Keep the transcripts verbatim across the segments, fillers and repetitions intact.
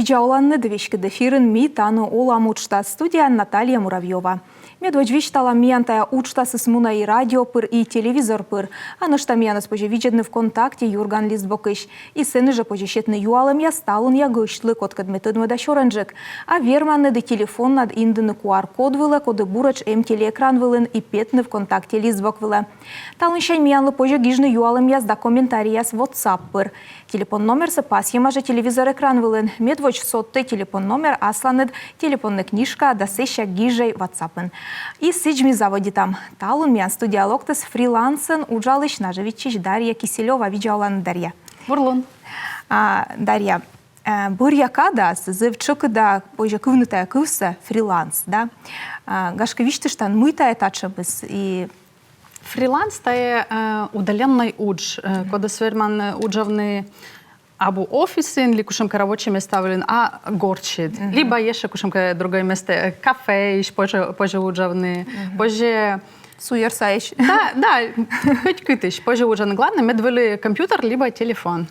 Видза оланныд, веськыд эфирын «Ми тані олам» уджтас, студияын Наталья Муравьёва. Медводз висьтала, миян тайӧ уджтасыс мунӧ и радио пыр, и телевизор пыр. А нӧшта миянӧс позьӧ видзӧдны ВКонтакте «Юрган» лист бокысь. И сэні жӧ позьӧ сетны юалӧмъяс талунъя гӧсьтлы, кодкӧд ме тӧдмӧда сёрӧнджык. А верманныд и телефоннад индыны Q R-код вылӧ, коді буретш эм телеэкран вылын, и петны ВКонтакте лист бок вылӧ. Талунсянь миянлы позьӧ гижны юалӧмъяс да комментарийяс WhatsApp пыр. Телефон номерсӧ пасйӧма жӧ телевизор экран вылын. Медводз содтӧй телефон номер асланыд телефоннӧй книжкаӧ да сэсся гижӧй WhatsApp-ын. И сідз, ми заводитам. Талун миян студияӧ локтіс фрилансӧн уджалысь, нажӧвитчысь Дарья Киселёва. Видза оланныд, Дарья. Бур лун. А, Дарья, э, бӧръя кадас зэв тшӧкыда позьӧ кывны тайӧ кывсӧ, фриланс, да? А, гашкӧ, висьтыштан, мый тайӧ татшӧмыс и... Фриланс — тайӧ, э, удалённӧй удж, э, кодӧс верман, э, уджавны абу офисын ли кутшӧмкӧ рабочӧй места вылын, а гортсьыд. Либӧ ещӧ кутшӧмкӧ другӧй местаӧ, э, кафеысь позьӧ, позьӧ уджавны, позьӧ суйӧрсаысь. Да, да, хоть кытысь позьӧ уджавны. Главнӧй, мед вӧлі компьютер либӧ телефон.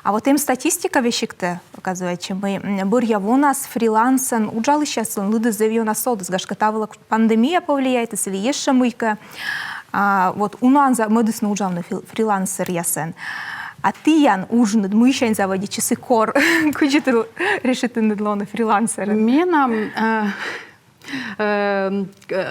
А вот эм статистика весигтӧ, оказывается, мый, м, бӧръя вонас фрилансӧн уджалысьяслӧн лыдыс зэв ёна содіс, гашкӧ, та вылӧ пандемия повлияйтіс ли ещӧ мыйкӧ. А, вот унаӧн за-, мӧдісны уджавны фрил-, фрилансеръясӧн. А тіян уджныд мыйсянь заводитчис и кор? Кыдзи ті решитінныд лоны фрилансерӧн? Менам, э, э,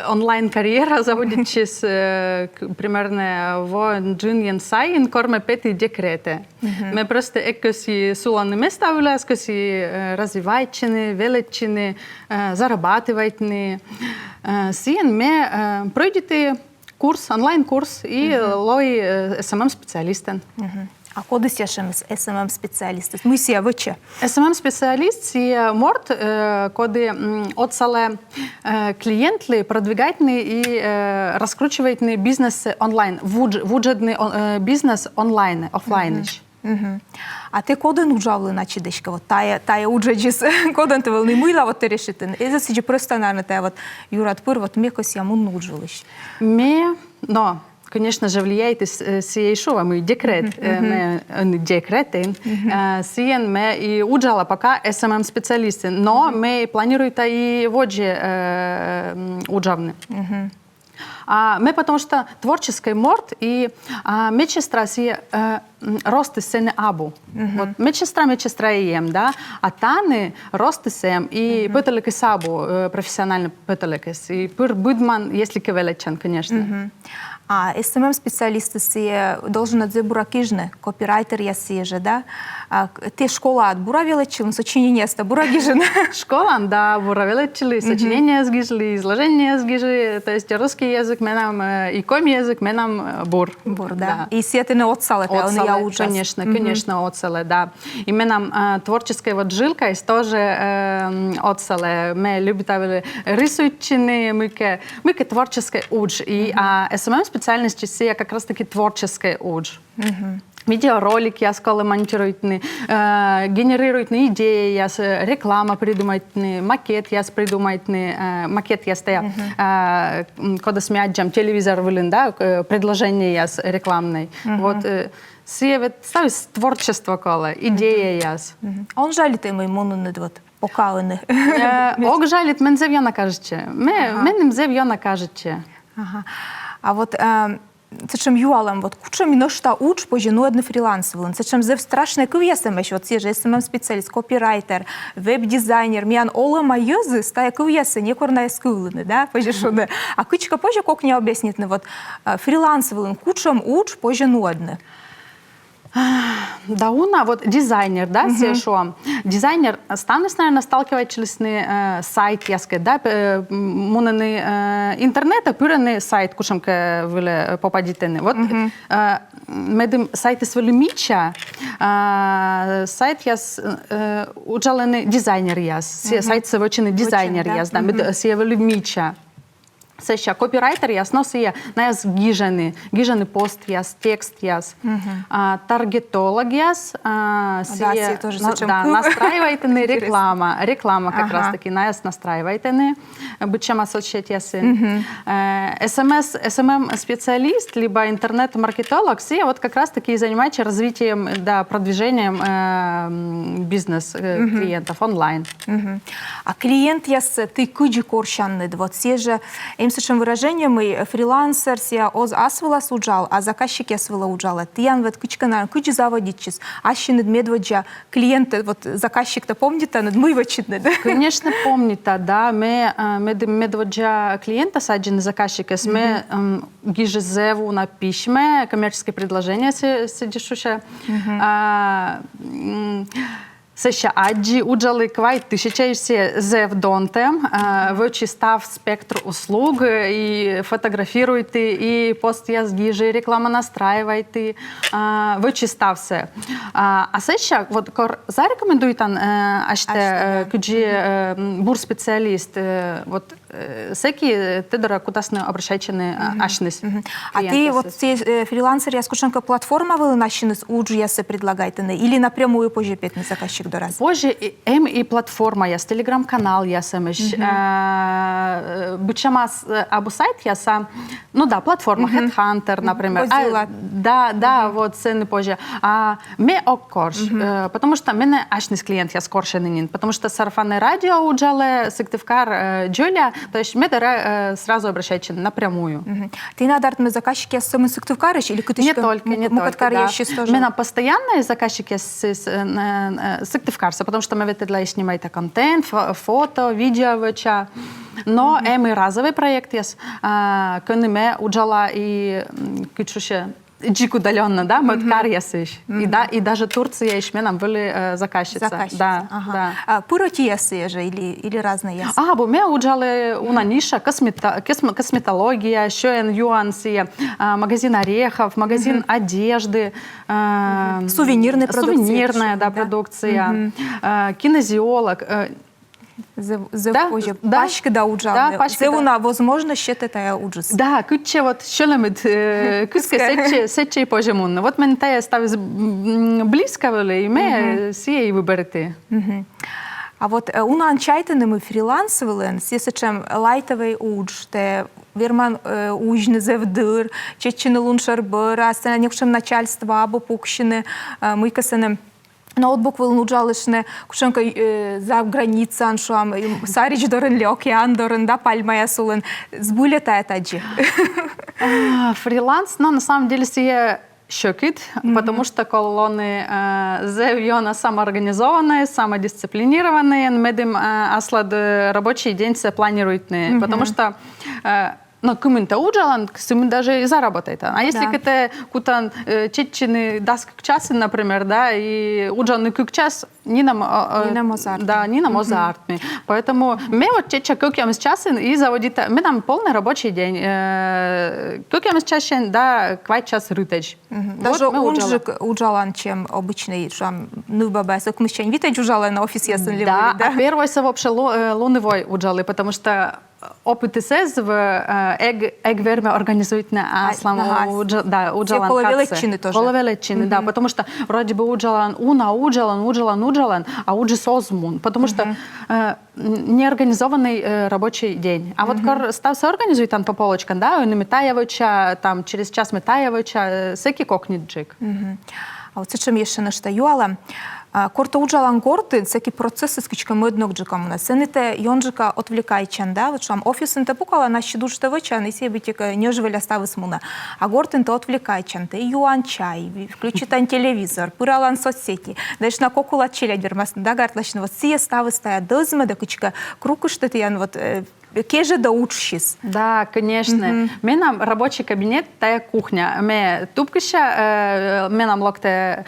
онлайн-карьера заводитчис, э, к-, примерно во джынйӧн сайын, кор ме петі декретӧ. Ме просто эг кӧсйы суланы места вылас, кӧсйы, э, развивайтчыны, велӧдчыны, э, зарабатывайтны. Э, сійӧн ме, э, пройдиті курс, онлайн-курс, и лои, э, S M M-специалистӧн. А кодӧс сійӧ эм эс-, S M M-специалистыс? Мый сійӧ вӧчӧ? S M M-специалист — сійӧ морт, э, коді, м, отсалӧ, э, клиентлы продвигайтны и, э, раскручивайтны бизнес онлайн, вудж-, вуджӧдны он-, э, бизнес онлайн, офлайнысь. А тэ кодӧн уджавлін ачыд эськӧ, вот тайӧ, тайӧ уджӧдзыс, кодӧн тэ вӧлін, мыйла вот тэ решитін? Эз-ӧ сідзи просто, наверно, тайӧ вот юрад пыр, вот ме кӧсъя мунны удж вылысь. Ме, но, конечно же, влияйтіс, э, сійӧ, и шуа, мый декрет, э, ме, э, декретын, э, сійӧн ме и уджала пока S M M-специалистӧн, но ме планируйта и водзӧ, э, м, уджавны. А, ме потому что творческӧй морт, и, а, медсестра сійӧ, э, м, ростыс сэні абу. Вот медсестра, медсестра и эм, да, а тані ростыс эм, и пӧтӧлӧкыс абу, э, профессиональнӧй пӧтӧлӧкыс, и пыр быдман, если кӧ велӧдчан, конечно. А S M M-специалистыс сійӧ должен зэв бура гижны, копирайтеръяс сійӧ жӧ, да? А к-, тэ школаад бура велӧдчылін, сочинениеястӧ бура гижин? Школаын, да, бура велӧдчылі, сочинениеяс гижлі, изложениеяс гижлі, то есть русский язык менам, э, и коми язык менам, э, бур. Бур, да. И сійӧ тэнӧ отсалӧ, тайӧ ӧнія уджас. Конечно, конечно, отсалӧ, да. И менам, э, творческӧй вот жилкаыс тоже, э, м, отсалӧ. Ме любита вӧлі рисуйтчыны, мыйкӧ, мыйкӧ творческӧй удж. И, а, S M M-специальностьыс сійӧ как раз-таки творческӧй удж. Видеороликъяс колӧ монтируйтны, э, генерируйтны идеяяс, э, реклама придумайтны, макетъяс придумайтны, э, макетъяс тайӧ, э, м, кодӧс ми аддзам телевизор вылын, да, э, предложениеяс рекламнӧй. Вот, э, сійӧ ведь ставыс творчество колӧ, идеяяс. Он жалитӧ, мый мунінныд вот пока ӧні? Э, ог жалит, мен зэв ёна кажитчӧ. Ме-, меным зэв ёна кажитчӧ. Ага. А вот, э, сэтшӧм юалӧм, вот кутшӧм нӧшта удж позьӧ нуӧдны фриланс вылын? Сэтшӧм зэв страшнӧй кывъяс эмӧсь, вот сійӧ жӧ S M M-специалист, копирайтер, веб-дизайнер, миян олӧма йӧзыс тайӧ кывъяссӧ некор на эз кывлыны, да, позьӧ шуны. А кыдзкӧ позьӧ кокниа объяснитны, вот, э, фриланс вылын кутшӧм удж позьӧ нуӧдны? Да уна, вот дизайнер, да, сійӧ шуам. Дизайнер ставныс, наверно, сталкивайтчылісны, э, сайтъяскӧд, да, п-, э, м, мунӧны, э, интернетӧ, пырӧны сайт кутшӧмкӧ вылӧ, э, попадитӧны. Вот, э, медым сайтыс вӧлі мича, а, сайтъяс, э, уджалӧны дизайнеръяс, сійӧ сайтсӧ вӧчӧны дизайнеръяс, да, мед, э, сійӧ вӧлі мича. Сэсся копирайтеръяс, но сійӧ, найӧ гижӧны, гижӧны постъяс, текстъяс. А, таргетологъяс, а, Да, сійӧ тоже на- сэтшӧм да, кыв. Настраивайтӧны реклама, реклама как Ага. раз таки, найӧ настраивайтӧны быдсяма соцсетьясын. Э, СМС, СММ-специалист либо интернет-маркетолог, сійӧ вот как раз таки занимается развитием, да, продвижением э, м, бизнес э, клиентов онлайн. Мгм. А клиентъяссӧ ті кыдзи корсянныд? Вот сійӧ жӧ, эм сэтшӧм выражение, мый фрилансер сійӧ оз ас вылас уджал, а заказчикъяс вылӧ уджалӧ. Тіян вот кыдзкӧ на, кыдзи заводитчис? Ассьыныд медводдза клиент, вот заказчиктӧ помнитанныд, мый вӧчитныд? Конечно, помнита, да. Ме, э, мед-, медводдза клиентӧс аддзыны, заказчикӧс, ме м, гижи зэв уна письмӧ, коммерческое предложение сэ-, сідзи шусьӧ. А, м, Сэсся аддзи, уджалі квайт тысячаысь, сійӧ зэв донтӧм, а, вӧчи став спектр услуг, и фотографируйті, и постъяс гижи, реклама настраивайті, а, вӧчи ставсӧ. А, а сэсся, вот кор зарекомендуйтан э, асьтӧ, э, кыдзи э, м, бур специалист, э, вот э, сэки, э, тэ дорӧ кутасны обращайтчыны, а, асьныс. А ті вот ті э, фрилансеръяс кутшӧмкӧ платформа вылын ассьыныс уджъяссӧ предлагайтӧны или напрямую позьӧ петны заказчик дорас? Позьӧ, и- эм и платформаяс, телеграм-каналъяс эмӧсь, а, э, быдсямас, э, абу сайтъяс, а, ну да, платформа, HeadHunter, например. А, Позьӧ. Да, да, вот сэні позьӧ. А ме ог корсь, э, потому что менӧ асьныс клиентъяс корсьӧны нин, потому что сарафанное радио уджалӧ, Сыктывкар э, дзоля, то есть ме дорӧ э, сразу обращайтчӧны напрямую. Тіян артмӧ, заказчикъяс сӧмын Сыктывкарысь или кытысь? Не только, не только, да. Тоже? Менам постояннӧй заказчикъяс э, э, Сыктывкарса, потому что ме ветлӧдла и снимайта контент, фо- фото, видео вӧча. Но эм и разовӧй проектъяс, а, кӧні ме уджала и м, кыдз шусьӧ, дзик удалённо, да, мӧд каръясысь. И, да, и даже Турцияысь менам вӧлі э, заказчица. Заказчица, Да, ага. Да. А пыр ӧтияс сійӧ жӧ или, или разнӧйяс? А, абу, ме уджалі уна ниша, космета- косме- косметология, сёян-юан сійӧ, а, магазин орехов, магазин одежды, а, Сувенирная продукция, сувенирная, да, да? Продукция, а, кинезиолог, э, Зэв, зэв Да, позьӧ. Да. Паськыда уджалны. Да, паськыда. Зэв уна возможность сетӧ тайӧ уджыс. Да, кытчӧ вот сьӧлӧмыд э, кыскӧ, Кыскӧ. сэтчӧ, сэтчӧ и позьӧ мунны. Вот мен тайӧ ставыс м, близко вӧлі, и ме э, сійӧ и выберті. А вот э, унаӧн чайтӧны, мый фриланс вылын сійӧ сэтшӧм лайтовӧй удж, тэ верман э, узьны зэв дыр, чеччыны лун шӧр бӧрас, а сэтӧн некутшӧм начальство абу пуксьыны, э, мыйкӧ сэні ноутбук вылын уджалыштны, кутшӧмкӧ э, за границаын, шуам, э, саридз дорын ли океан дорын, да, пальмаяс улын. Збыль-ӧ тайӧ тадзи? А, Фриланс, но на самом деле сійӧ сьӧкыд, потому что колӧ лоны э, зэв ёна самоорганизованнӧй, самодисциплинированнӧй, медым э, аслад э, рабочий деньсӧ планируйтны, потому что э, но кымын тэ уджалан, сымын даже и заработайтан. А если кӧ тэ кутан э, чеччыны дас кык часын, например, да, и уджавны кык час, нинӧм, э, э, Нинӧм оз артмы. Да, нинӧм оз артмы. Поэтому ме вот чечча кӧкъямыс часын и заводита, менам полный рабочий день. Э, кӧкъямыс часӧн да квайт час рытӧдз. Вот Даже ме уджала. Унджык уджалан, чем обычный, шуам, нывбабаяс ӧкмыссянь витӧдз уджалӧны офисъясын ли Да, выль, да? А первойсӧ вообще лу- э, лунывой уджалі, потому что опытыс эз вӧв, э, эг, эг вермӧ организуйтны аслам ага. удж-, да, уджалан Колӧ кадсӧ. Велӧдчыны тоже. Колӧ велӧдчыны, да, потому что вроде бы уджалан, уна уджалан, уджалан, уджалан, а уджыс оз мун, потому что э, н- неорганизованный э, рабочий день. А вот кор ставсӧ организуйтан по полочкам, да, ӧні ме тайӧ вӧча, там через час ме тайӧ вӧча, э, сэки кокньыдджык. А вот сэтшӧм ещӧ нӧшта юала. А, кор тэ уджалан гортын, сэки процессыс кыдзкӧ мӧд ногджыка мунӧ. Сэні тэ ёнджыка отвлекайтчан, да? Вот шуам, офисын тэ пукалан, ассьыд уджтӧ вӧчан, и сійӧ быттьӧкӧ ньӧжйӧ веля ставыс мунӧ. А гортын тэ отвлекайтчан, тэ юан чай, включитан телевизор, пыралан соцсети. Да ещӧ на кок улад челядь вермасны, да, гартласьны. Вот сійӧ ставыс тайӧ дӧзмӧдӧ кыдзкӧ кругыштӧ тіян вот э, кежӧдӧ уджсьыс. Да, конечно. Менам рабочий кабинет — тайӧ кухня. Ме тупкыся, э, менам локтӧ э,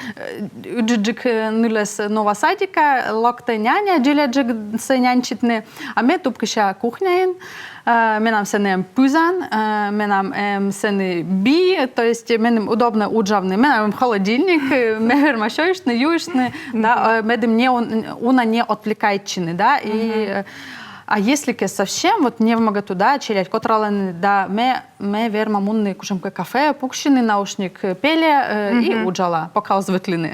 ыджыдджык э, нылӧс нуӧ садикӧ, локтӧ няня, дзоляджыксӧ няньчитны, а ме тупкыся кухняын, э, менам сэні эм пызан, э, менам эм сэні би, то есть меным удобно уджавны, менам эм холодильник, э, ме верма сёйыштны, юыштны, да, э, медым не ун-, уна не отвлекайтчыны, да, и э, А если кӧ совсем вот невмогӧ туда челядь, котралӧн да, ме, ме верма мунны кутшӧмкӧ кафе, пуксьыны, наушник пельӧ, э, и уджала, пока оз вӧтлыны.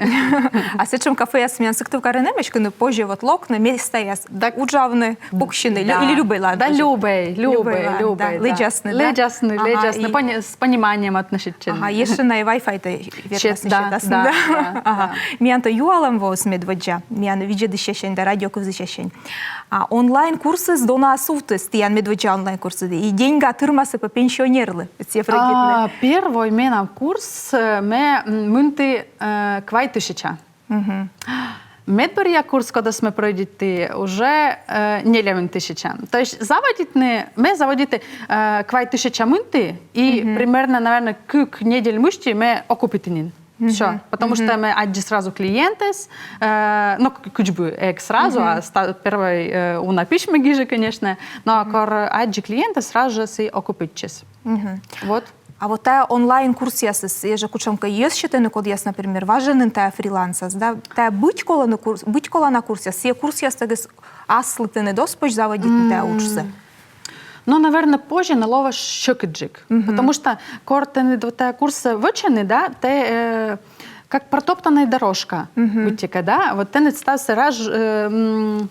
А сэтшӧм кафеяс миян Сыктывкарын эмӧсь, кӧні позьӧ вот локны, местаяс, да, уджавны, пуксьыны, лю- да, или любӧйлаын. Да, любӧй, любӧй, любӧйлан, любӧй, да. Лэдзасны, да? Лэдзасны, ага, лэдзасны, и пони- с пониманием относитчыны. Ага, ещӧ на и Wi-Fi-тӧ вермасны, да, сетасны, да, да? Да, ага, да. Миян то юалӧм воис медводдза, миян видзӧдысьясянь да радио кывзысьясянь. А онлайн-курсыс дона сувтіс, тіян медводдза онлайн-курсыс, и деньга тырмас-ӧ пӧ пенсионерлы, сійӧ прӧйдитны? А, первой менам курс, э, ме, м, мынті, э, квайт тысяча. Мгм. Медбӧръя курс, кодӧс ме прӧйдиті, уже, э, нелямын тысяча. То есть заводитны, ме заводиті, э, квайт тысяча мынті, и примерно, наверное, кык недель мысти ме окупиті нин. Всё. Потому что ме аддзи сразу клиентӧс, э, ну, к- кыдз бы эг сразу, а ста- первой, э, уна письмӧ гижи, конечно, но кор аддзи клиентӧс, сразу же сійӧ окупитчис. Вот. А вот тайӧ онлайн-курсъясыс, сійӧ жӧ кутшӧмкӧ йӧз сетӧны, кодъяс, например, важӧны тайӧ фрилансас, да, тайӧ быть колӧны курс, быть колана курсъяс, сійӧ курсъястӧгыс аслытӧн оз позь заводитны тайӧ уджсӧ? Но, наверное, позьӧ, но лоӧ сьӧкыдджык. Потому что кор тэныд вот тайӧ курссӧ вӧчӧны, да, тэ, э, как протоптанная дорожка быттьӧкӧ, да, вот тэныд ставсӧ раз, э, м,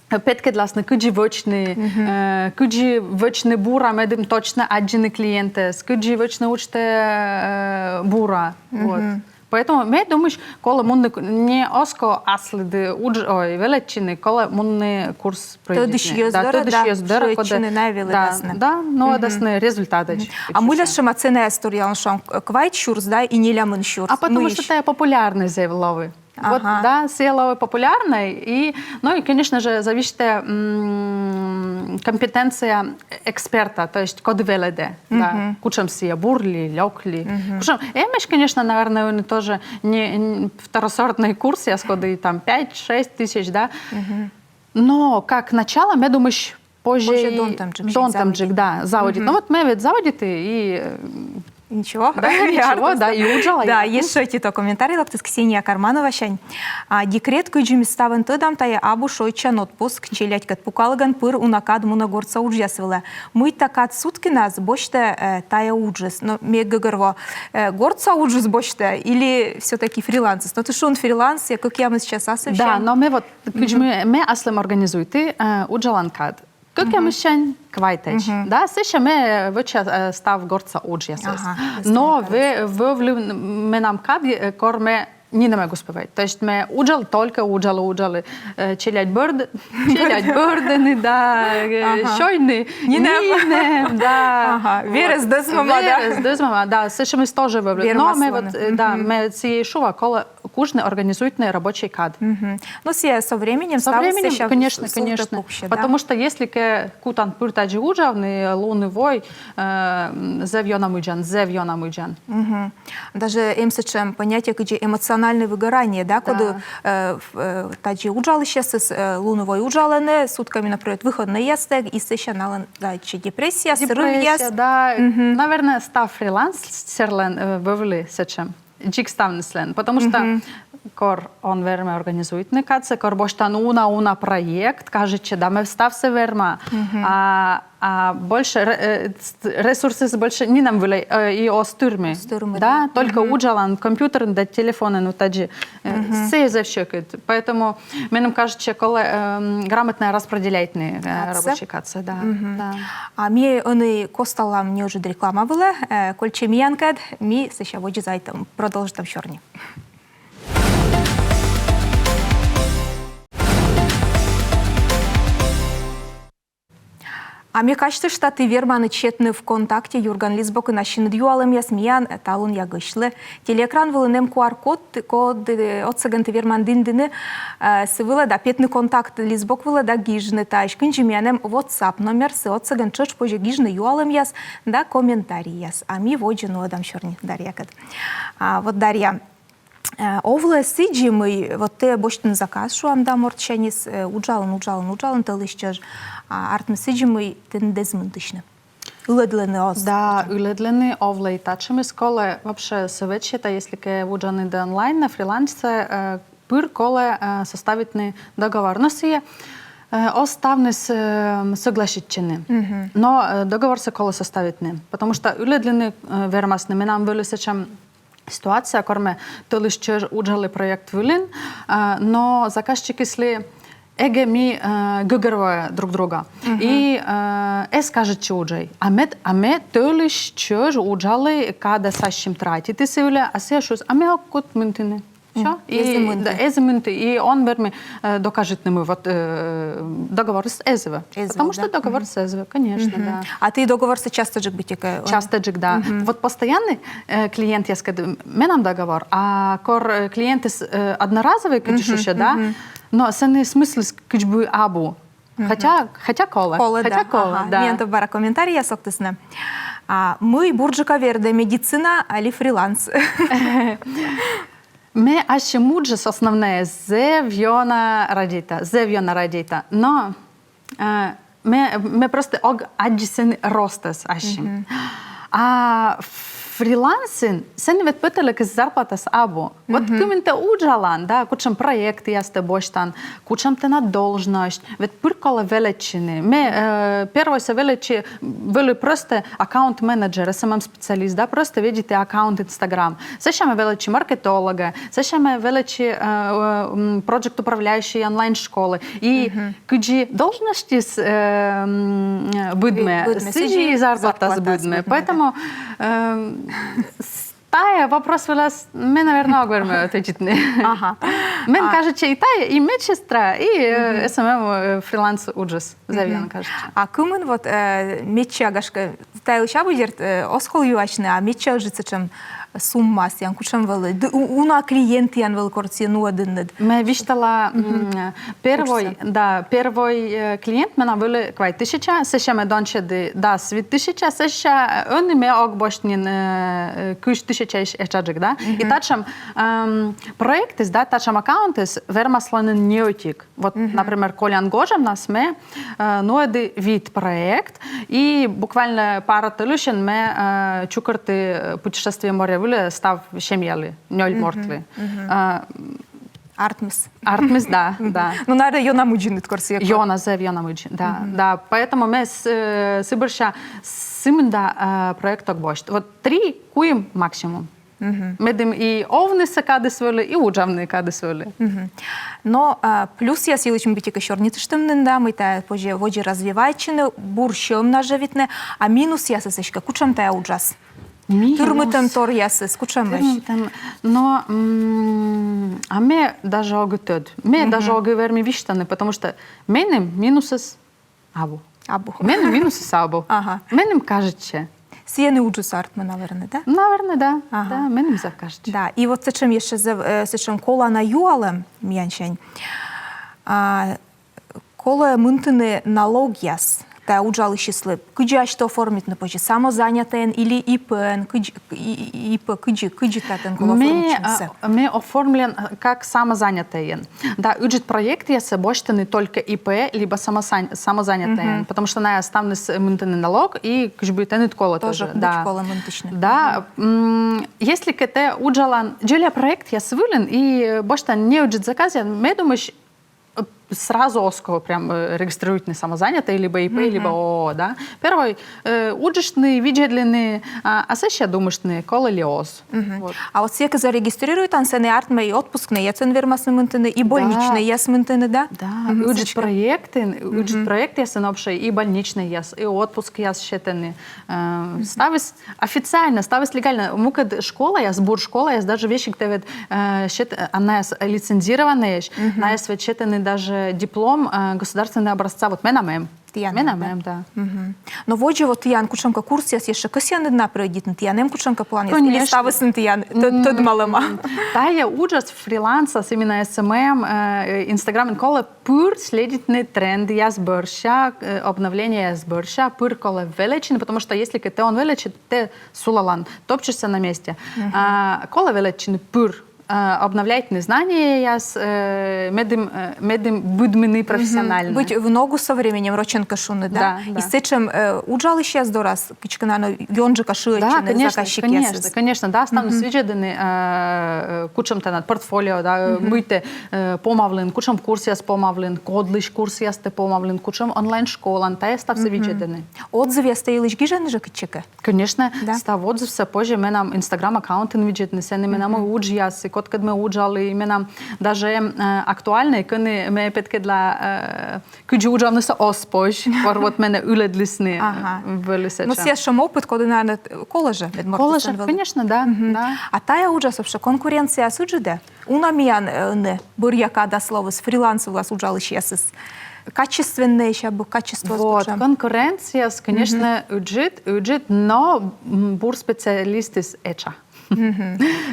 петкӧдласны, кыдзи вӧчны, э, кыдзи вӧчны бура, медым точно аддзыны клиентӧс, кыдзи вӧчны уджтӧ, э, бура. Вот. Поэтому ме думысь, колӧ мунны к- не оз кӧ аслыд удж, ой, велӧдчыны, колӧ мунны курс прӧйдитны. Тӧдысь йӧз дорӧ, да, тӧдысь йӧз дорӧ, коді шыӧдчыны, найӧ велӧдасны. Да, да, нуӧдасны результатӧдз. А мыйла сэтшӧма цена история, он шуам, квайт сюрс, да, и нелямын сюрс? А потому что тайӧ популярнӧй зэв лои. Вот, да, сійӧ лои популярнӧй, и, ну и, конечно же, зависит, м, компетенция эксперта, то есть коді велӧдӧ, да, кутшӧм сійӧ, бур ли, лёк ли. Кутшӧм, эмӧсь, конечно, наверное, ӧні тоже не, не второсортнӧй курсъяс, коді там пять-шесть тысяч, да. Но как начало, ме думысь, позьӧ и донтӧмджык, донтӧмджык, да, заводитны. Ну вот ме ведь заводиті и, э, ничего. Да, и ничего, да, и уджала. Да, ещӧ ӧти-то комментарий локтіс Ксения Кармановасянь. А, декрет, кыдзи ми ставӧн тӧдам, тайӧ абу шойччан отпуск, челядькӧд пукалігӧн пыр уна кад мунӧ гортса уджъяс вылӧ. Мыйта кад суткинас босьтӧ, э, тайӧ уджыс? Но ме гӧгӧрво, э, гортса уджыс босьтӧ или всё-таки фрилансыс? Но тэ шуин, фриланс, и кӧкъямыс часасӧ. Да, но ме вот, кыдз ме, ме аслым организуйті, э, уджалан кад. Кӧкъямыссянь квайтӧдз. Да, сэсся ме вӧча, э, став гортса уджъясӧс. Ага. Но вӧ-, вӧвлі менам кад, э, кор ме нинӧм эг успевайт. То есть ме уджалі, только уджалі, уджалі, э, челядь бӧрд-, челядь бӧрдӧны, да, э, сёйны нинӧм, да. Ага. Вот. Верӧс дӧзмӧма, да? Верӧс дӧзмӧма, да. Сэтшӧмыс тоже вӧвлі. Но ме вот, э, да, ме сійӧ шуа, колӧ кужны организуйтны рабочӧй кад. Но сійӧ со временем, со временем, конечно, конечно. Потому что если кӧ кутан пыр тадзи уджавны лунӧ-войӧ, э, м, зэв ёна мыдзан, зэв ёна мыдзан. Даже эм сэтшӧм понятие, кыдзи эмоциональное выгорание, да, коді, э, в-, э, тадзи уджалысьясыс, э, лунӧ-войӧ уджалӧны, сутками, например, выходнӧйястӧг, и сэсся налӧн, да, тадзи депрессия, срывъяс. Депрессия, да. Наверное, став фрилансерлӧн, э, вӧвлі сэтшӧм. Дзик ставныслӧн, потому что кор он вермӧ организуйтны кадсӧ, кор босьтан уна-уна проект, кажитчӧ, да ме ставсӧ верма, а, а больше ре-, э, ст-, ресурсыс больше нинӧм вылӧ, э, и оз тырмы. Оз тырмы, да, да. Только уджалан компьютерын да телефонын, ну, тадзи, э, сійӧ зэв сьӧкыд. Поэтому меным кажитчӧ, колӧ, эм, грамотно распределяйтны, э, рабочӧй кадсӧ, да, да. А ми ӧні косталам неыджыд реклама вылӧ, э, кольччӧй миянкӧд, ми сэсся водзӧ заводитам, продолжитам сёрни. А ме казьтышта, ті верманныд сетны ВКонтакте «Юрган» лист бокын ассьыныд юалӧмъяс миян талунъя гӧсьтлы. Телеэкран вылын эм QR-код, код, э, отсӧгӧн ті верманныд индыны, э, сы вылӧ да петны «Контакт» лист бок вылӧ да гижны таысь. Кындзи, миян эм WhatsApp номер, сы отсӧгӧн тшӧтш позьӧ гижны юалӧмъяс да комментарийяс. А ми водзӧ нуӧдам сёрни Дарьякӧд. А, вот, Дарья, э, овлӧ сідзи, мый вот тэ босьтін заказ, шуам, да, мортсяньыс, э, уджалін, уджалін, уджалін тӧлысь чӧж, а артмис сідзи, мый тэныд эз мынтысьны. Ылӧдлӧны оз. Да, ылӧдлӧны, овлӧ и татшӧмыс. Колӧ вообще совет сета, если кӧ уджанныд онлайн на фрилансе, э, пыр колӧ, э, составитны договор. Но сійӧ Э, Оз ставныс э, согласитчыны. Но э, договорсӧ колӧ составитны. Потому что ылӧдлыны э, вермасны. Менам вӧлі сэтшӧм ситуация, кор ме тӧлысь чӧж уджалі проект вылын, э, но заказчикыслы эгӧ ми э, гӧгӧрвоӧ друг друга. И э, эз кажитчы уджӧй. А ме, а ме тӧлысь чӧж уджалі, кадӧс ассьым тратиті сы вылӧ, а сійӧ шуис, а ме ог кут мынтыны. Всё. И эз мынты. Да, эз мынты. И он вермы э, докажитны, мый вот э, договорыс эз вӧв. Потому что договорыс эз вӧв, конечно, да. А ті договорсӧ частӧджык быттьӧкӧ? Частӧджык, да. Вот постоянный э, клиентъяскӧд менам договор, а кор э, клиентыс э, одноразовый, кыдз шусьӧ, да, но сэні смыслыс кыдз бы абу. Хотя, хотя колӧ. Колӧ, хотя да. Колӧ, ага, да. Миян тӧв бара комментарийяс локтісны. А мый бурджыка вердӧ, медицина али фриланс? Ме ассьым уджыс основнӧйӧс зэв ёна радейта, зэв ёна радейта. Но э, ме, ме просто ог аддзы сэні ростӧс ассьым. А фрилансын сэні ведь пӧтӧлӧкыс зарплатаыс абу. Вот кымын тэ уджалан, да, кутшӧм проектъяс тэ босьтан, кутшӧм тэнад должность, ведь пыр колӧ велӧдчыны. Ме э, первойсӧ велӧдчи вӧлі просто аккаунт-менеджер, S M M-специалист, да, просто ведиті аккаунт Instagram. Сэсся ме велӧдчи маркетологӧ, сэсся ме велӧдчи э, э, м, project управляющий онлайн-школы. И кыдзи должностьыс э, м, быдмӧ, сідзи и зарплатаыс быдмӧ. Поэтому э, тайӧ вопрос вылас ме, наверно, ог вермы ответитны. Ага. Мен кажитчӧ и тайӧ, и медсестра, и э, S M M э, фриланс уджыс. Зэв ёна кажитчӧ. А кымын вот э, медся, гашкӧ, тайӧ лыддьысь абу, дерт, э, оз кол юасьны, а медся ыджыд сэтшӧм суммаыс тіян кутшӧм вӧлі, ды у- уна клиент тіян вӧлі, кор сійӧс нуӧдінныд? Ме висьтала м, первой, да, первой э, клиент менам вӧлі квайт тысяча, сэсся ме донсьӧді дас вит тысяча, сэсся э, ӧні ме ог босьт нин э, э, кызь тысячаысь этшаджык, да. И татшӧм эм, проектыс, да, татшӧм аккаунтыс вермас лоны нин неӧтик. Вот, например, колян гожӧмнас ме э, нуӧді вит проект, и буквально пара тӧлысьӧн ме э, чукӧрті э, «Путешествие моря вылӧ» став семьялы, нёль мортлы. Э, Артмис. Артмис, да, да. Ну, наверно, ёна мыдзинныд, кор сійӧ кор- Ёна, зэв ёна мыдзи, да, да. Поэтому ме с- э, сы бӧрся сымында э, проект ог босьт. Вот три-куим максимум. Медым и овнысӧ кадыс вӧлі, и уджавны кадыс вӧлі. Но а, плюсъяс йылысь ми быттьӧкӧ сёрнитыштім нин, да, мый тайӧ позьӧ водзӧ развивайтчыны, бур сьӧм нажӧвитны, а минусъясыс эськӧ кутшӧм тайӧ уджас? Минус. Тырмытӧмторъясыс кутшӧмӧсь? Тырмытӧм. Но м, а ме даже ог тӧд. Ме даже ог вермы висьтавны, потому что меным минусыс абу. Абу. Меным минусыс абу. Ага. Меным кажитчӧ. Сійӧн и уджыс артмӧ, наверно, да? Наверно, да. Ага. Да, меным зэв кажитчӧ. Да, и вот сэтшӧм ещӧ зэв, э, сэтшӧм колана юалӧм миянсянь. А, колӧ мынтыны налогъяс тайӧ уджалысьыслы. Кыдзи асьтӧ оформитны позьӧ? Самозанятӧйӧн или ИП-ӧн? Кыдз- и- и- ИП, кыдзи, кыдзи татын колӧ оформитчыны? Ме, а, ме оформлен а, как самозанятӧйӧн. Да, ыджыд проектъяссӧ босьтӧны только ИП либӧ самозан- самозанятӧйӧн, потому что найӧ ставныс мынтӧны налог, и кыдз бы тэныд колӧ тоже. Тоже быть колӧ мынтысьны. Да, м, если кӧ тэ уджалан дзоля проектъяс вылын и босьтан неыджыд заказъяс, ме думысь, э, сразу оз ков прям э, регистрируйтны самозанятӧй либӧ ИП, либӧ ООО, да. Первой э, уджыштны, видзӧдлыны, а, а сэсся думыштны, колӧ ли оз. Вот. А вот сійӧ кӧ зарегистрируйтан, сэні артмӧ и отпускнӧйясӧн вермасны мынтыны, и больничнӧйяс мынтыны, да? Да, ыджыд проектын, ыджыд проектъясын вообще и больничнӧйяс, и отпускъяс сетӧны. Э, ставыс официально, ставыс легально. Мукӧд школаяс, бур школаяс, даже весиг тэ ведь э, сет- а, найӧ лицензированнӧйӧсь, найӧ ведь сетӧны даже диплом э, государственного образца. Вот менам эм. Тіян, да? Менам эм, да. Но водзӧ вот тіян кутшӧмкӧ курсъяс ещӧ кӧсъянныд на прӧйдитны, тіян эм кутшӧмкӧ планъяс? Конечно. Или ставыс нин тіян тӧ- тӧдмалӧма? Тайӧ уджас фрилансас, именно эс эм эм, э, Инстаграмын колӧ пыр следитны трендъяс бӧрся, э, обновлениеяс бӧрся, пыр колӧ велӧдчыны, потому что если кӧ тэ он велӧдчы, тэ сулалан, топчешься на месте. А, колӧ велӧдчыны пыр. э, обновляйтны знанияяс, э, медым, э, медым быдмыны профессионально. Быть в ногу со временем, рочӧн кӧ шуны, да? Да, да. И сэтшӧм, э, уджалысьяс дорас, кыдзкӧ на ёнджыка шыӧдчыны, Да, конечно, заказчикъясыс. Конечно, да, ставныс видзӧдӧны, э, э, кутшӧм тэнад портфолио, да, э, мый тэ, э, помавлін, кутшӧм курсъяс помавлін, кодлысь курсъяс тэ помавлін, кутшӧм онлайн-школаын, тайӧ ставсӧ видзӧдӧны. Отзывъяс тэ йылысь гижӧны жӧ кыдзкӧ? Конечно, став отзывсӧ позьӧ менам Инстаграм аккаунтын видзӧдны, сэні менам и уджъяс, и кодкӧд ме уджалі, и менам даже, э, актуальнӧй, кӧні ме петкӧдла, э, кыдзи уджавнысӧ оз позь, кор вот менӧ ылӧдлісны, э, Ага. вӧлі сэтшӧм. Но сійӧ сэтшӧм опыт, коді, наверно, колӧ жӧ, мед морт... Колӧ жӧ, конечно, да, да. А тайӧ уджас вообще конкуренцияыс ыджыд-ӧ? Уна миян, э, ӧні бӧръя кадас лоис фриланс вылас уджалысьясыс. Качественнӧйыс абу, качествоыс... Вот, конкуренцияыс, конечно, ыджыд, ыджыд, но, м, бур специалистыс этша.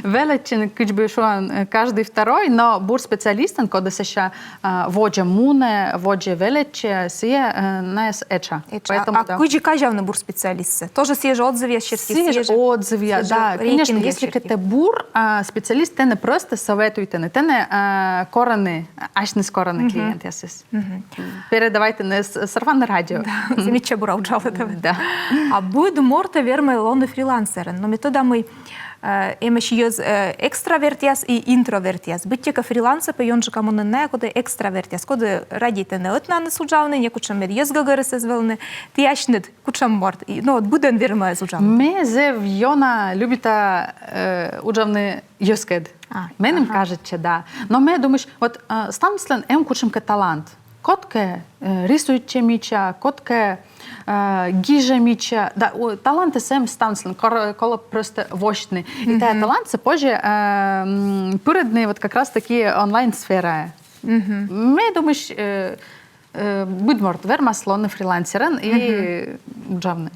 Велӧдчыны, кыдз бы шуан, э, каждый второй, но бур специалистӧн, коді сэсся, а, водзӧ мунӧ, водзӧ велӧдчӧ, сійӧ, э, найӧс этша. Этша. А кыдзи казявны бур специалистсӧ? Тоже сійӧ жӧ отзывъяс серти, сійӧ жӧ отзывъяс, да, конечно, если кӧ тэ бур, а, специалист, тэнӧ просто советуйтӧны, тэнӧ, а, корӧны, асьныс корӧны клиентъясыс. Передавайтӧны с-, сарафаннӧй радио. Да, сійӧ мича бура уджалӧ. Да. А быд мортӧ вермӧ лоны фрилансерӧн. Но ме тӧда, мый, э, эмӧсь йӧз, э, экстравертъяс и интровертъяс. Быттьӧкӧ фрилансӧ пӧ ёнджыка мунӧны найӧ, коді экстравертъяс, коді радейтӧны ӧтнаныс уджавны, некутшӧм мед йӧз гӧгӧрыс эз вӧвны. Ті асьныд кутшӧм морт? И, ну, вот быдӧн вермӧ эз уджавны? Ме зэв ёна любита, э, уджавны йӧзкӧд. А, меным кажитчӧ, да. Но ме думысь, вот, э, ставныслӧн эм кутшӧмкӧ талант. Кодкӧ, э, рисуйтчӧ мича, кодкӧ, э, гижӧ мича. Да, у, талантыс эм ставныслӧн, кор-, колӧ просто восьтны. И тайӧ талантсӧ позьӧ, э, м, пырӧдны вот как раз-таки онлайн-сферае. Ме думысь, э, э, быд морт вермас лоны фрилансерӧн и уджавны.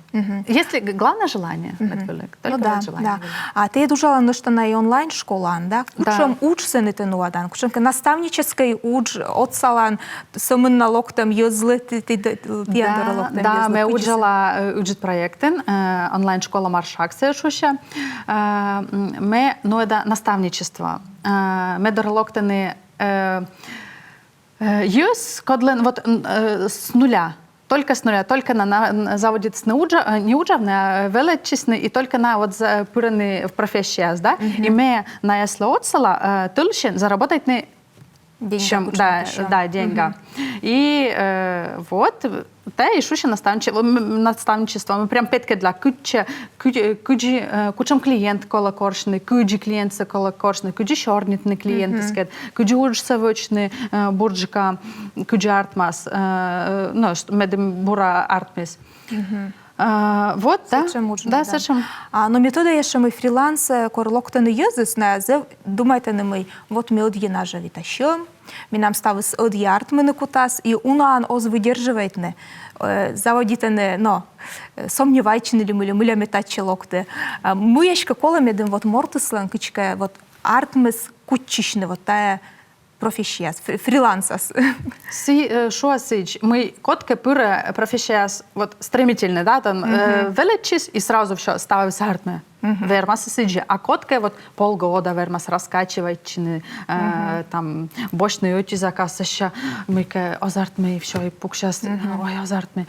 Если г-, главное желание, мед вӧлі. Только вот желание. А тэ уджалан нӧшта на и онлайн-школаын, да? Кутшӧм удж сэні тэ нуадан? Кутшӧмкӧ наставническӧй удж отсалан, сӧмын на локтӧм йӧзлы, ті-, ті-, ті-, тіян дорӧ локтӧм йӧзлы? Да, ме уджала, э, ыджыд проектын, э, онлайн-школа «Маршак» сійӧ шусьӧ. Э, м, ме нуэда наставничество. Э, ме дорӧ локтӧны, э, Э, йӧз, кодлӧн вот, н-, э, с нуля, только с нуля, только на, на, н-, заводитісны уджа-, э, не уджавны, а велӧдчисны, и только на вот за-, пырӧны в профессияяс, да? И ме наяслы отсала, э, тӧлысьӧн заработайтны деньга, да, деньга. И, э, вот, тайӧ и шусьӧ наставниче-, м, м, наставничество. Ме прям петкӧдла, кытчӧ, кыдзи, кыдзи, э, кутшӧм клиент колӧ корсьны, кыдзи клиентсӧ колӧ корсьны, кыдзи сёрнитны клиентыскӧд, кыдзи уджсӧ вӧчны, э, бурджыка, кыдзи артмас, э, ну, ш-, медым бура артмис. А, вот, да. Сэтшӧм удж, да, сэтшӧм. А, но ме тӧда ещӧ, мый фриланс, э, кор локтӧны йӧзыс, найӧ зэв думайтӧны, мый вот ме ӧдйӧ нажӧвита сьӧм, менам ставыс ӧдйӧ артмыны кутас, и унаӧн оз выдерживайтны, э, заводитӧны, но, э, сомневайтчыны ли мый ли, мыйла ме татчӧ локті. А мый эськӧ колӧ, медым вот мортыслӧн кыдзкӧ вот артмис кутчысьны вот тайӧ профессияас, фри-, фрилансас? Сі-, э, шуа сідз, мый кодкӧ пырӧ профессияас вот стремительно, да, там, э, велӧдчис, и сразу всё, ставыс артмӧ. Вермас сідзи, а кодкӧ вот полгода вермас раскачивайтчыны, э, там, босьтны ӧти заказ, сэсся мыйкӧ оз артмы, и всё, и пуксяс, ой, оз артмы.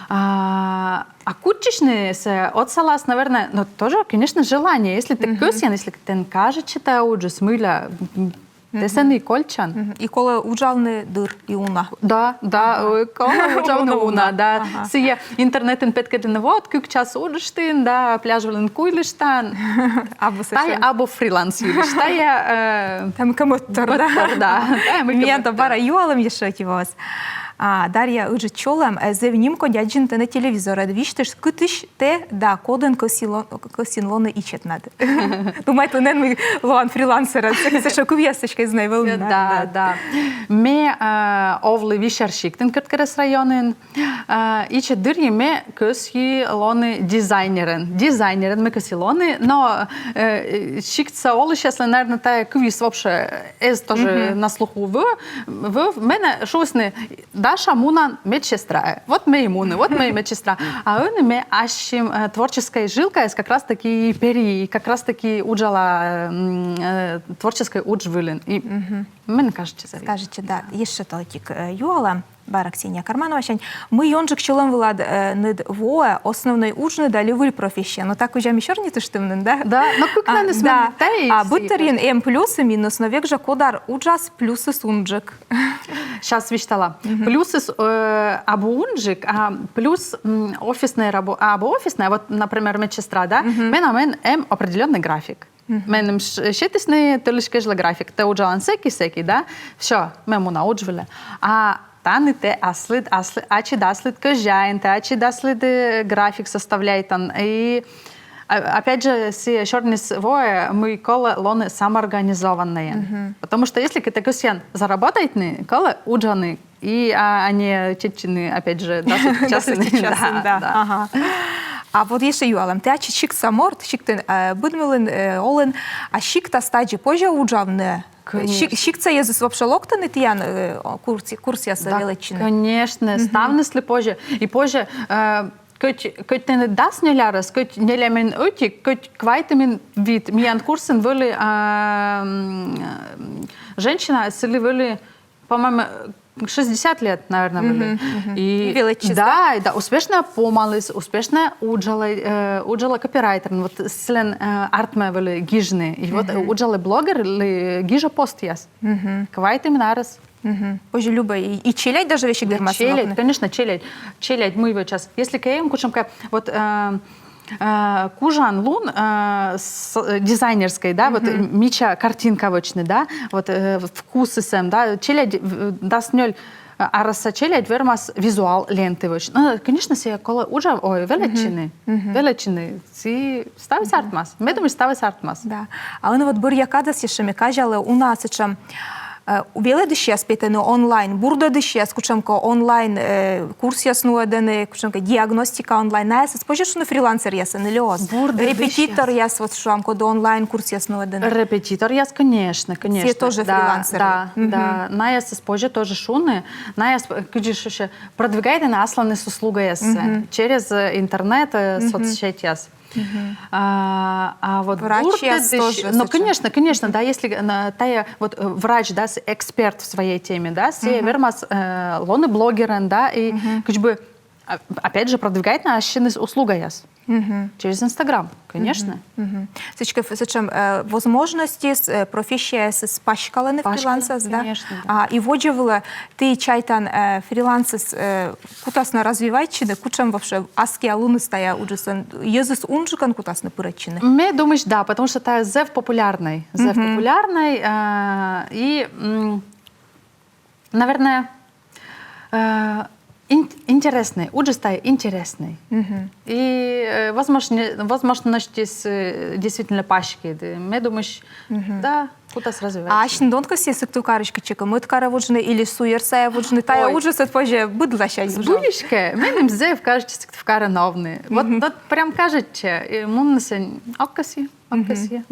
А, а кутчысьнысӧ отсалас, наверное, но тоже, конечно, желание. Если тэ кӧсъян, если тэн кажитчӧ тайӧ уджыс, мыйла, м, тэ сэні кольччан. И колӧ уджавны дыр и уна. Да, да, э, колӧ уджавны уна, да. Сійӧ интернетын петкӧдлыны, вот, кык час уджыштін, да, пляж вылын куйлыштан. Абу сэтшӧм. Тайӧ абу фриланс йылысь, тайӧ, э, тайӧ мыйкӧ мӧдтор, да? Мӧдтор, да. Тайӧ мыйкӧ мӧдтор. Миян там бара юалӧм ещӧ ӧти воас. А, Дарья ыджыд чолӧм, э, зэв нимкодь аддзыны тэнӧ телевизорӧд. Висьтышт, кытысь тэ да кодӧн кӧсйи ло-, кӧсйин лоны ичӧтнад. Думайтлін эн, мый лоан фрилансерӧн, сэтшӧм кывъяс эськӧ эз на вӧвны. Да, да. Ме, э, овлі Висер сиктын, Кӧрткерӧс районын. Э, ичӧт дырйи ме кӧсйи лоны дизайнерӧн. Дизайнерӧн ме кӧсйи лоны, но, э, сиктса олысьяслӧн, наверное, тайӧ кывйыс вообще эз тоже на слуху вӧв, вӧв. Менӧ шуисны, Даша мунан медсестра. Вот ме и муні, вот ме и медсестра. А ӧні ме ассьым э, творческой жилкаяс как раз таки и пери, и как раз таки уджала э, творческой удж вылын. И мне кажется, зэв. Скажите, да, ещӧ тӧдтӧг э, юалам. Бара, Ксения Кармановасянь. Мый ёнджык сьӧлӧм вылад э, ныд воӧ основной уджныд али выль профессия? Но та кузя ми сёрнитыштім нин, да? Да, но кык нин да. А быттьӧ эм плюс и минус, но век жӧ кодар уджас плюсыс унджык. Щас висьтала. Плюсыс э, абу унджык, а плюс м, офисная работа, абу офисная, вот, например, медсестра, да? Менам эм определённый график. Меным сетісны тӧлысь кежлӧ график. Тэ уджалан сэки, сэки, да? Всё, ме муна удж вылӧ. А тані тэ аслыд, аслыд, ачыд аслыд кӧзяин, тэ ачыд аслыд э, график составляйтан. И а, опять же, сійӧ сёрниыс воӧ, мый колӧ лоны самоорганизованнӧйӧн. Потому что если кӧ тэ кӧсъян заработайтны, колӧ уджавны. И а, а не чеччыны, опять же, дас ӧтик часын. Дас ӧтик часын, да. Ага. А вот ещӧ юалам. Тэ ачыд сиктса морт, сиктын э, быдмылін э, олін, а сиктас тадзи позьӧ уджавны? Конечно. Сиктса йӧзыс вообще локтӧны тіян э, курсъясӧ велӧдчыны? Конечно, ставныслы позьӧ. И позьӧ э, кӧть, кӧть тэныд дас нёль арӧс, кӧть нелямын ӧтик, кӧть квайтымын вит. Миян курсын вӧлі а, м, женщина, сылы вӧлі, по-моему, шестьдесят лет, наверное, вӧлі. И велӧдчис, да? Да, да, успешно помаліс, успешно уджалӧ, э, уджалӧ копирайтерӧн. Вот сылӧн э, артмӧ вӧлі гижны. И вот э, уджалӧ блогерлы, гижӧ постъяс. Квайтымын арӧс. Позьӧ любӧй, и, и челядь даже весиг вермас. Челядь, конечно, челядь. Челядь мый вӧчас. Если кӧ эм кутшӧмкӧ, вот э, э, кужанлун э, с- э, дизайнерскӧй, да, вот э, мича картинка вӧчны, да, вот э, вкусыс эм, да, челядь э, дас нёль э, арӧса челядь вермас визуал ленты вӧчны. Ну, конечно, сійӧ колӧ уджав, ой, велӧдчыны, велӧдчыны, сійӧ ставыс артмас. Ме думысь, ставыс артмас. Да. А ӧні вот бӧръя кадас ещӧ ме казялі, уна сэтшӧм э, велӧдысьяс петӧны онлайн, бурдӧдысьяс кутшӧмкӧ онлайн э, курсъяс нуӧдӧны, кутшӧмкӧ диагностика онлайн. Наясӧс позьӧ шуны фрилансеръясӧн али оз? Бурдӧдысьяс. Репетиторъяс, вот шуам, коді онлайн курсъяс нуӧдӧны. Репетиторъяс, конечно, конечно. Сійӧ тоже фрилансеръяс. Да, да. Наясӧс позьӧ тоже шуны. Наяс э, кыдзи шуны, продвигайтӧны асланыс услугаяссӧ через э, интернет, э, соцсетьяс. А, а вот врачьяс бурдӧдысь- тоже. Ну, конечно, конечно, да, если э, на- тая вот э, врач, да, с- эксперт в своей теме, да, сійӧ вермас э, лоны блогерӧн, да, и как бы а, опять же продвигайтны ассьыныс услугаяс через Инстаграм, конечно. Сэтшӧм, сэтшӧм э, возможностьыс, э, профессияясыс паськалӧны фрилансас, да? Конечно, да. А, и водзӧ вылӧ ті чайтан э, фрилансыс э, кутасны развивайтчыны, кутшӧм вообще аскиа луныс тая уджыслӧн, йӧзыс унджыкӧн кутасны пырӧдчыны? Ме думысь, да, потому что тая зэв популярнӧй, зэв популярнӧй э, и м, наверное э, ин- интереснӧй, уджыс тая интереснӧй. И э, возможно- возможностьыс э, действительно паськӧдӧны. Ме думысь, да, кутас развивайтчыны. А асьныд он кӧсйы Сыктывкарысь кытчӧкӧ мӧд карӧ вуджны или суйӧр сайӧ вуджны? Тая уджыс ӧд позьӧ быдласянь. Збыльысь кӧ, меным зэв кажитчӧ Сыктывкарӧ овны. Вот, вот прям кажитчӧ, и муннысӧ ог кӧсйы, ог кӧсйы.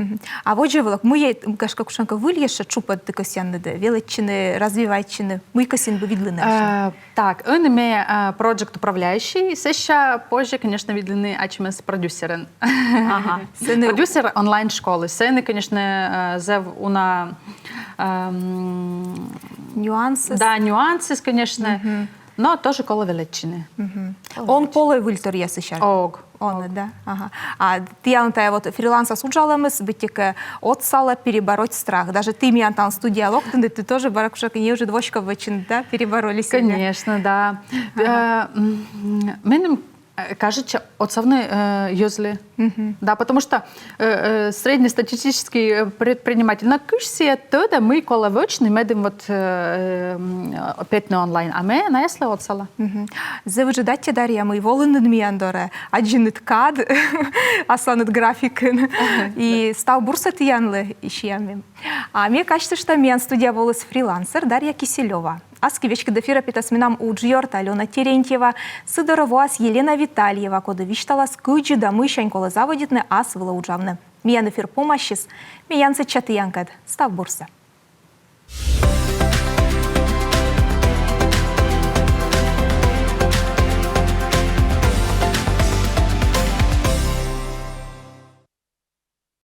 А водзӧ вылӧ, мый, гашкӧ, кутшӧмкӧ выль ещӧ тшупӧд ті кӧсъянныд велӧдчыны, развивайтчыны, мый кӧсйин бы видлыны? Э, Так, ӧні ме э, project управляющий, сэсся позьӧ, конечно, видлыны ачымӧс продюсерӧн. Ага. Сэні продюсер онлайн-школы. Сэні, конечно, э, зэв уна эм, нюансыс. Да, нюансыс, конечно. Но тоже колӧ велӧдчыны. Он колӧ выльторъясысь? Ог. Он, да? Ага. А тіян тая вот фрилансас уджалӧмыс быттьӧкӧ отсалӧ перебороть страх. Даже ті миян талун студияӧ локтінныд, ті тоже бара кутшӧмкӧ неыджыд воськов вӧчинныд, да, перебороли себя. Конечно, да. Э, м, Меным э, кажитчӧ отсавны э, йӧзлы. Да, потому что э, э, среднестатистический э, предприниматель на кыш сійӧ тӧдӧ, мый колӧ вӧчны, медым вот э, м, э, петны онлайн, а ме наяслы отсала. Зэв ыджыд аттьӧ, Дарья, мый волінныд миян дорӧ, аддзинныд кад асланыд графикын. И став бурсӧ тіянлы, и сиам. А ме казьтышта, миян студияӧ воліс фрилансер Дарья Киселёва. Аски веськыд эфирӧ петас менам уджъёрт Алёна Терентьева. Сы дорӧ воас Елена Витальева, коді висьталас, кыдзи да мыйсянь колӧ заводитны ас вылӧ уджавны. Миян эфир помасис, миянсӧ чайтӧй тіянкӧд. Став бурсӧ.